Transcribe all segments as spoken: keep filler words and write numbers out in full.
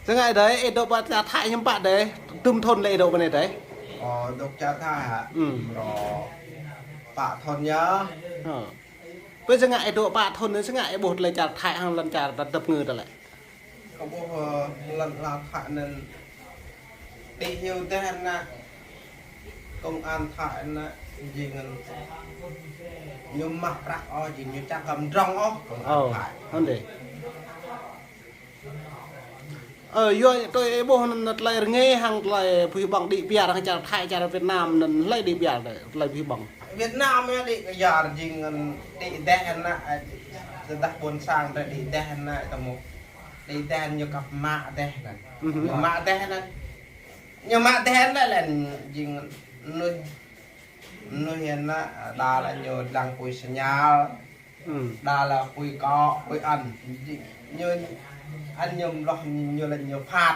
Snăn ngă ih dê, ih dôk pă čar Thái hiăm pă dê, dŭm thŭn leh ih dôk pơ anei dê. Ơ, dôk čar Thái hă? Hm. Mrô pă thŭn yơh. Ơ. Pơ snăn ngă ih dôk pă thŭn, snăn ngă ih ƀuh tơlơi čar Thái hŏng lăn čar ta dăp ngư ta lĕ. Kâo ƀuh, ơ, lăn ala Thái anăn đĭ hiu deh anăn công an Thái anăn jing anăn ñu mă prăk ôh, jing ñu čang kăm drŏng ôh công an Thái. Hŏng dê. Ơ, yua tui ih ƀuh anăn tơlơi rngê hŏng tơlơi pui ƀơ̆ng đĭ piar hŏng čar Thái, čar Việt Nam anăn hlei đĭ piar dê, tơlơi pui ƀơ̆ng. Việt Nam yơh đĭ kyar jing anăn đĭ deh anăn, ơ, tơdah ƀuôn sang dê đĭ deh anăn tơmŭ. Đĭ deh ñu kăp mă deh anăn. Ñu mă deh anăn. Ñu mă deh anăn lĕ jing mnuih, mnuih anăn, ơ, đa lĕ ñu dlăng pui signal. Đa lĕ pui kŏ, pui ăn. Ñu ăn ñu mloh ñu lĕ ñu phat.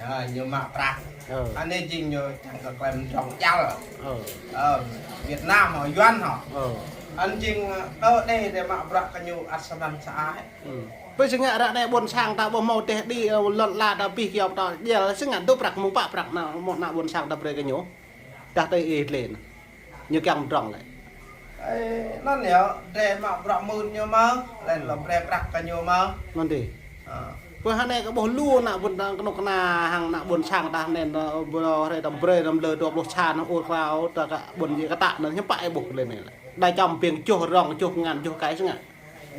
Ơ, ñu mă prăk. Ơ. Anei jing ñu čang kơ klei mdrŏng jăl. Ơ. Ơ, Việt Nam hŏ, Yuăn hŏ. Ơ. Anăn jing, ơ, dê, dê mă prăk kơ ñu ăt snăn sa ai. Pơ snăn ngă ară anei ƀuôn sang ta ƀuh mâo deh đĭ, ơ, lăn ala ta pih kyâo ta djel, snăn ngă dôk prăk mơ̆ng pă prăk anăn, mâo anăn ƀuôn sang ta brei kơ ñu. Dah tui ih lĕ. Ñu kiăng mdrŏng lĕ. Ơ, anăn yơh, drei mă bruă mưn ñu mơh, leh anăn brei prăk kơ ñu mơh. Anăn dê. Ơ. Pơ anei kâo ƀuh lu anăn ƀuôn ta knŭk kna hŏng anăn ƀuôn sang ta anei, ơ, ƀuôn hriê ta brei ta lơ dua pluh čô anăn ur krao ta kơ ƀuôn ji kơ ta anăn hiăm pă ih ƀuh leh anei lĕ. Đa čăm piêng čuh rŏng, čuh ngăn, čuh kai snăn ngă.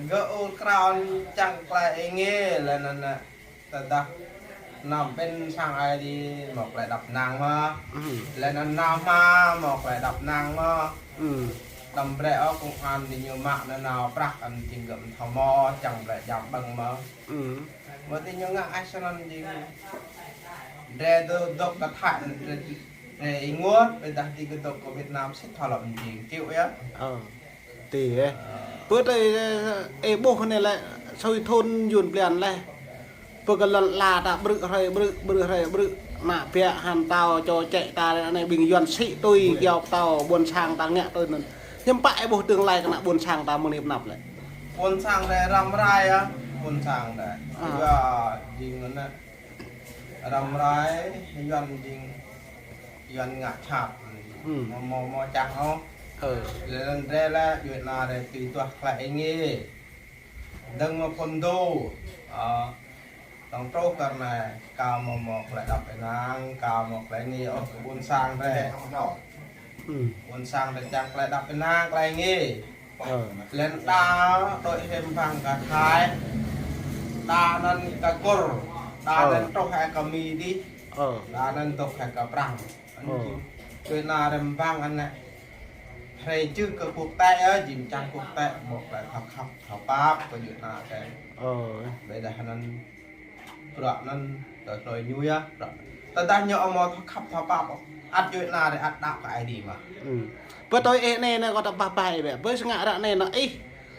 Gơ̆ ur krao čang klei êngiê leh anăn, ơ, Tơdah nao ƀuôn sang Aê Diê mâo klei êđăp ênang mơh. Leh anăn nao hma mâo klei êđăp ênang mơh. Đăm brei ôh công an diñu mă nanao prăk anăn jing gơ̆ mthâo mâo čiăng brei jam ƀơ̆ng mơh. Mâo diñu ngă ai snăn jing. Drei dôk, dôk kơ Thái anăn drei, drei ênguôt, ƀiădah digơ̆ dôk kơ Việt Nam sĭt thâo lŏ mjing. Kiu yơh. Ti, ơ. Pơ tơ, ơ, ih ƀuh anei lĕ, sui thŭn yuôn blan leh. Pơ kơ lăn ala ta ƀrư̆ hrơi ƀrư̆, ƀrư̆ hrơi ƀrư̆. Anăn biă hăn tao čô čĕ ta anei ƀing Yuăn sĭ tui kyâo tao ƀuôn sang ta ngă tui anăn. Hiăm pă ih ƀuh tương lai kơ anăn ƀuôn sang ta mơ̆ng anei pơ anăp lĕ. Ƀuôn sang drei răm rai yơh, ƀuôn sang drei. Ơ. Yua jing anăn. Răm rai, Yuăn jing, Yuăn ngă čhat. Mâo, mâo, mâo čang ôh. Leh anăn drei lĕ, djuê ana drei tui duah klei êngiê. Dơ̆ng mơ̆ng phŭn dô. Ơ, tŏng truh kơ anei, ka mâo, mâo klei êđăp ênang, ka mâo klei êngiê ôh kơ ƀuôn sang drei. Ƀuôn sang drei čang klei êđăp ênang, klei êngiê. Leh anăn đa tui hriăm bang kơ Thái. Đa anăn kơ Kur. Đa anăn truh hĕ kơ Mi dih. Đa anăn truh hĕ kơ Prăng. Anăn jing. Tui na hriăm bang anăn. Hriê čư̆ kơ quốc tế, ơ, jing čang quốc tế mâo klei thâo khăp, thâo pap kơ djuê ana drei. Ƀiădah anăn Bruă anăn, tơ hlue ñu yơh, bruă. Tơdah ñu amâo thâo khăp thâo pap, ăt djuê ana drei ăt đăo kơ Aê Diê mơh. Pơ tui ih anei, anei kâo tăp pah pah ih bĕ. Pơ snăn ngă ară anei anăn ih,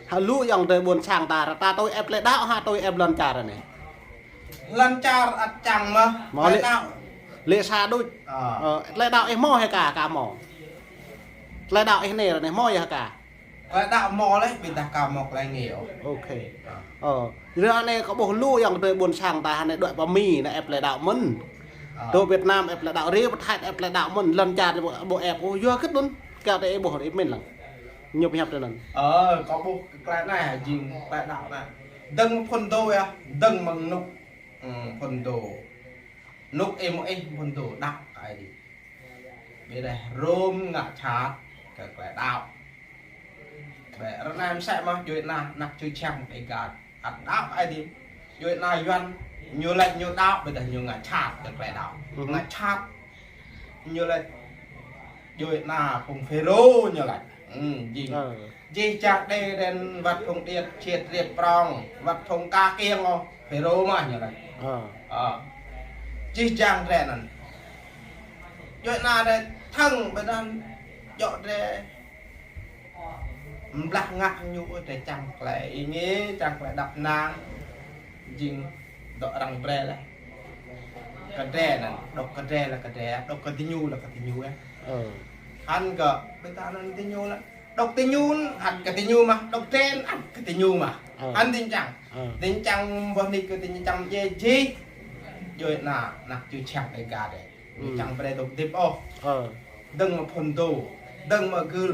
hă lu ayŏng adei ƀuôn sang ta, ta tui ĕp klei đăo, hă tui ĕp lăn čar anei. Lăn čar ăt čiăng mơh, mâo klei lĕ, đăo. Lĕ sa đuč. Ơ, klei đăo ih mâo hĕ ka, ka mâo. Klei đăo ih anei, anei mâo yơh ka. Klei đăo mâo leh, ƀiădah ka mâo klei êngiê. Ơ. Ară anei kâo ƀuh lu ayŏng adei ƀuôn sang ta anei đuĕ pơ Mi anăn ĕp klei đăo mơ̆n. Dôk Việt Nam ĕp klei đăo, rei pơ Thái ĕp klei đăo mơ̆n, lăn čar ƀu, ƀu ĕp ôh, yua kơ anăn. Kâo tơ ƀuh ih mĭn lăng. Ñu pơhiăp tơ anăn. Ơ, kâo ƀuh klei anei jing klei đăo anei. Dơ̆ng phŭn dô yơh, dơ̆ng mơ̆ng nuk. Phŭn dô. Nuk ih mơ̆ng ih phŭn dô đăo kơ Aê Diê. Ƀiădah Rôm ngă čhat kơ klei đăo. Ƀiădah ară anei msĕ mơh djuê ana anak čư̆ čhiăng êgăt. Ăt đăo Aê Diê. Djuê ana Yuăn ñu lač ñu đăo, ƀiădah ñu ngă čhat kơ klei đăo. Ngă čhat. Ñu lač djuê ana phung Phêrô ñu lač. Jing. Jih jang đei đen wăt phung điêt, čhiêt riêt prŏng, wăt phung ka kiêng ôh, Phêrô mơh ñu lač. Jih jang drei anăn. Djuê ana drei thơ̆ng ƀiădah djŏ drei mblah ngă ñu drei čiăng klei êngiê, čiăng klei êđăp ênang. Jing dôk arăng brei leh. Kơ drei anăn, dôk kơ drei leh kơ drei, dôk kơ diñu leh kơ diñu yơh. Hăn kơ, ƀiădah anăn diñu leh. Dôk diñu ăt kơ diñu mơh, dôk drei ăt kơ diñu mơh. Hăn diñu čiăng. Diñu čiăng boh nik kơ diñu čiăng jih jih. Djuê ana, anak čư̆ čhiăng Đêga drei. Ñu čiăng brei dôk hdĭp ôh. Dơ̆ng mơ̆ng phŭn dô, dơ̆ng mơ̆ng gưl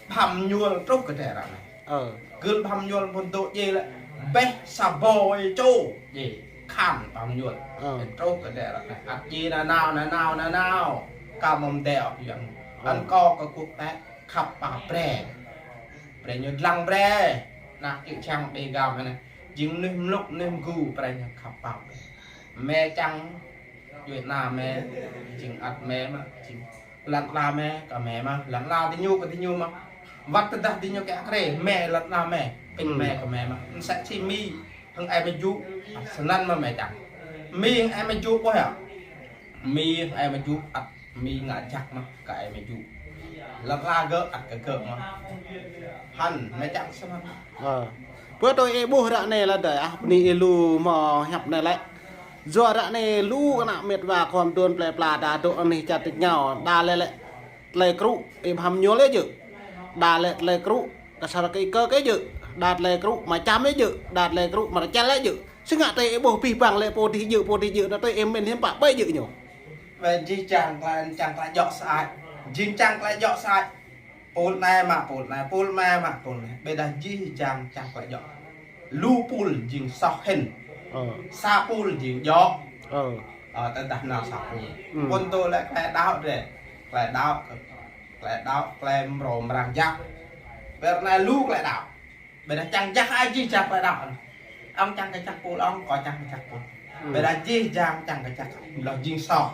bhăm ñuôl truh kơ drei ară anei. Gưl bhăm ñuôl phŭn dô djiê lĕ, bĕ sa bô ê čô djiê, khăn bhăm ñuôl. Truh kơ drei ară anei. Ăt djiê nanao, nanao, nanao. Ka mâo mdê ôh yang. Anăn kâo kơ quốc tế khăp pap brei. Brei ñu dlăng brei. Anak čư̆ čhiăng Đêga anei. Jing mnuih mluk, mnuih mgu, brei ñu khăp pap brei. Mĕ čiăng, djuê ana mĕ, jing ăt mĕ mă, jing lăn ala mĕ, kơ mĕ mă, lăn ala diñu, kơ diñu mă. Wăt tơdah diñu kiă kriê, mĕ lăn ala mĕ, pĭt mĕ kơ mĕ mă. Msĕ si Mi, hŏng ai mă jŭ, snăn mă mĕ čiăng. Mi hŏng ai mă jŭ ƀuh yơh. Mi hŏng ai mă jŭ, ăt Mi ngă jăk mă, kơ ai mă jŭ. Lăn ala gơ̆, ăt kơ gơ̆ mă. Hăn, mĕ čiăng snăn. Pơ tui ih ƀuh ară anei lĕ dê, ah, bơni ih lu mâo hiăp anei lĕ. Yua ară anei lu kơ ană mĕt wa khua mduôn plei pla ta dôk anih čar ti êngao, đa lĕ lĕ tlei krŭ, ih bhăm ñuôl ih jơ̆. Đa lĕ tlei krŭ, kơ sar kơ ih kơ kơ jơ̆. Đa tlei krŭ, mă čăm ih jơ̆. Đa tlei krŭ, mă čăl ih jơ̆. Si ngă tui ih ƀuh pih păng lĕ pô dih jơ̆, pô dih jơ̆, anăn tui ih mĭn hiưm pă ƀai jơ̆ ñu. Wĕ jih jang klei, jang klei djŏ sơăi. Jih jang klei djŏ sơăi. Pôl anei mă pôl anei, pôl anei mă pôl anei. Ƀiădah jih jang, jang klei djŏ. Lu pôl jing soh hĭn. Sa pôl jing djŏ. Ơ, tơdah nao sa pôl. Pôn tô lĕ klei đăo drei. Klei đăo, klei đăo, klei mrâo mrang jăk. Ƀiădah anei lu klei đăo. Ƀiădah čiăng jăk ai jih jang klei đăo. Ŏng čiăng kơ jăk pôl ŏng, kâo čiăng kơ jăk pôl. Ƀiădah jih jang čiăng kơ jăk. Lŏ jing soh.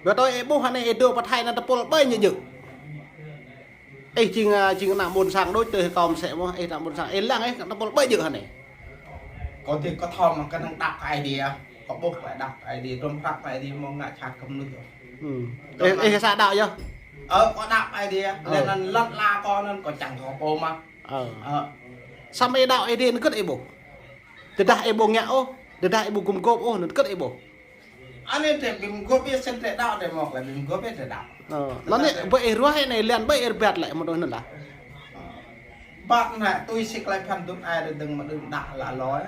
Ƀiădah tui ih ƀuh anei ih dôk pơ Thái anăn tơpul ƀai ñu jơ̆. Ih jing, ah, jing ană ƀuôn sang đuč tui kâo msĕ mơh, ih ană ƀuôn sang, ih lăng ih tơpul ƀai jơ̆ anei. Kâo dih kâo thâo mă kơ năng đăo kơ Aê Diê. Kâo ƀuh klei đăo kơ Aê Diê, dŭm hră kơ Aê Diê mâo ngă jhat kơ mnuih. Ih, ih sa đăo yơh. Ơ, kâo đăo kơ Aê Diê, leh anăn lăn ala kâo anăn kâo čiăng kơ pô mă. Ơ. Samơ̆ ih đăo Aê Diê anăn kơ̆t ih ƀuh. Tơdah ih ƀu ngă ôh, tơdah ih ƀu gum gôp ôh, anăn kơ̆t ih ƀuh. Anei drei bi mguôp yơh, snăn drei đăo, drei mâo klei bi mguôp yơh, drei đăo. Ơ, lăn anei, ƀai ih ruah anei, lăn ƀai ih rơbat lĕ, mơ̆ng anăn lah. Ƀăt anei, tui si klei bhăn dŭm ai, drei dơ̆ng mă đưm đă lă loi.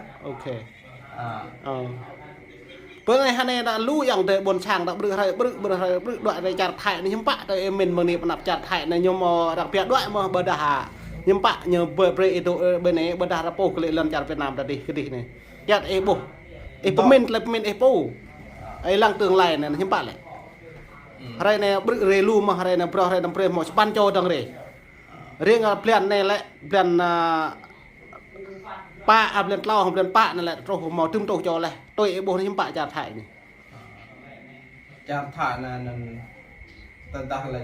Pơ anei hŏng anei đa lu yang drei ƀuôn sang, đa ƀrư̆ hrơi ƀrư̆, ƀrư̆ hrơi ƀrư̆, đuĕ drei čar Thái anei hiưm pă, tui ih mĭn mơ̆ng anei pnăp čar Thái anei ñu mâo arăng pia đuĕ mơh ƀiădah. Hiưm pă ñu brei, brei ih dôk, ơ, ƀơi anei ƀiădah arăng pô kơ lĕ lăn čar Việt Nam ta dih, kơ dih anei. Kiăt ih ƀuh. Ih pơmĭn, tlei pơmĭn ih pô. Ih lăng tương lai anei, hiưm pă lĕ. Hrơi anei ƀrư̆ hrơi lu mơh, hrơi anei broh, hrơi anei brei mâo sa păn čô dơ̆ng hrơi. Riêng, ah, blan anei lĕ, blan, ah, pă, ah, blan tlâo, blan pă anei lĕ, truh mâo dŭm êtuh čô leh. Tui ih ƀuh anei hiưm pă čar Thái anei. Čar Thái anei anăn tơdah lĕ,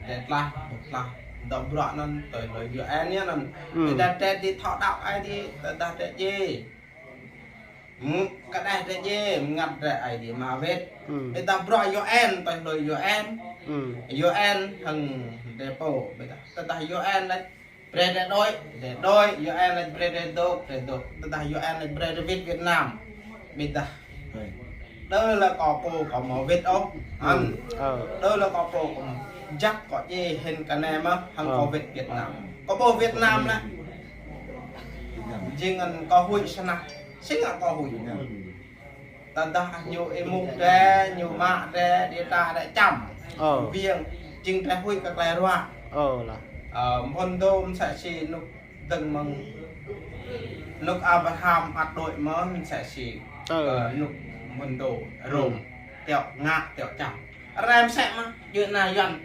drei tlah, tlah, dŏ bruă anăn, tui hlue U N anei anăn. Tơdah drei dih thâo đăo Aê Diê, tơdah drei djiê. Kơ drei djiê, mngăt drei Aê Diê mă wĭt. Ƀiădah bruă U N, tui hlue U N. U N hŏng drei pô, ƀiădah. Tơdah U N lač brei drei đuĕ, drei đuĕ, U N lač brei drei dôk, drei dôk. Tơdah U N lač brei drei wĭt Việt Nam. Ƀiădah. Đơ lĕ kâo pô kâo mâo wĭt ôh. Hăn. Đơ lĕ kâo pô kâo jăk kâo djiê hĭn kơ anei mơh, hŏng kâo wĭt Việt Nam. Kâo ƀuh Việt Nam lĕ. Jing anăn kâo huĭ snăk. Si ngă kâo huĭ. Tơdah ñu êmuh drei, ñu mă drei, djuê ana drei čăm. Wiêng, jing drei huĭ kơ klei ruă. Ơ, mphŭn dô msĕ si nuk dơ̆ng mơ̆ng nuk Abraham ăt đuĕ mơh msĕ si, ơ, nuk mphŭn dô Rôm. Tiŏ ngă, tiŏ čăm. Ară anei msĕ mơh, djuê ana Yuăn.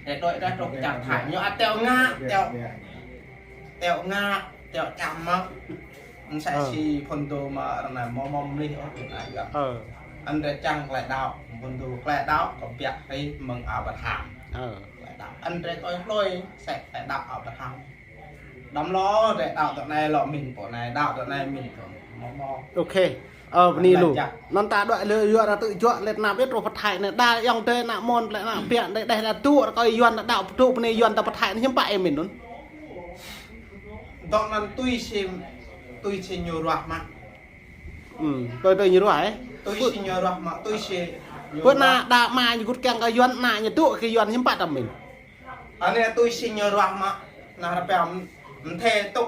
Drei đuĕ drei truh čar Thái. Ñu ăt tiŏ ngă, tiŏ, tiŏ ngă, tiŏ čăm mơh. Msĕ si mphŭn dô mơh ară anei mâo mâo mlih ôh djuê ana Yuăn. Anăn drei čiăng klei đăo, mphŭn dô klei đăo, kbiă hriê mơ̆ng Abraham. Klei đăo. Anăn drei tui hlue, msĕ klei đăo Abraham. Đăm lŏ, drei đăo tơ anei lŏ mĭn pô anei, đăo tơ anei mĭn pô anei. Mâo mâo. Ok. Ơ, bơni lu. Anăn ta đuĕ lĕ Yuăn tŭ juă lĕ nao wĭt truh pơ Thái anei, đa ayŏng adei ană mơ̆n lĕ ană biă anei, đeh lĕ dôk, rơkơi Yuăn đăo dôk pơ anei Yuăn ta pơ Thái anei hiưm pă ih mĭn anăn. Dŏ anăn tui si, tui si ñu ruah mă. Tui, tui ñu ruah, ơ. Tui si ñu ruah mă, tui si ñu ruah. Pơ anăn đa ama ñu gŭt kiăng kơ Yuăn, ană ñu dôk kơ Yuăn hiưm pă ta mĭn. Anei tui si ñu ruah mă, anăn rơpia mthê tŭ,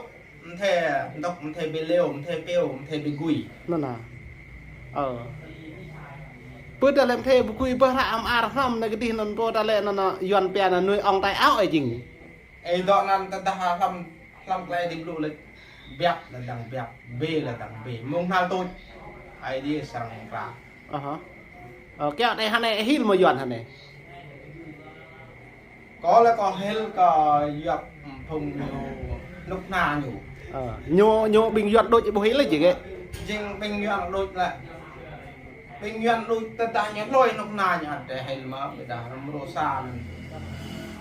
mthê dôk, mthê bi liu, mthê piu, mthê bi gui. Anăn anăn. Ơ. Pơ ta lĕ mthê bukui bơ hră am ar hrăm na kdih năn pô ta lĕ năn Yuăn pia năn nuôi ong tay áo ai jing. Ê dŏ năn tơdah hlăm, hlăm klei di blŭ lĕ. Biăp lĕ dăng biăp, bê lĕ dăng bê. Mông hal tuč. Ai di sang ra. Aha. Ơ, kiă tê hane hil mă Yuăn hane. Kâo lĕ kâo hil kơ Yuăn phung ñu nuk na ñu. Ơ, ñu, ñu ƀing Yuăn đuč ƀu hil lĕ jing ê. Jing ƀing Yuăn đuč lĕ. Ƀing Yuăn đuč tơdah ñu hlôi nuk na ñu ăt tê hil mă, ƀiădah răm rô sa năn.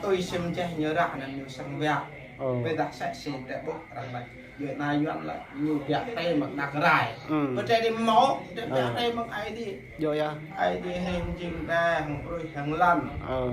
Tui sim čeh ñu rah năn ñu sang wiă. Ơ. Ƀiădah sĕ si tê ƀuh răng lĕ. Yua na Yuăn lĕ ñu biă tê mă nak rai. Ơ. Ƀiădah di mâo, tê biă tê mă ai di. Yua ya. Ai di heng jing đe, heng pruih, heng lăn. Ơ.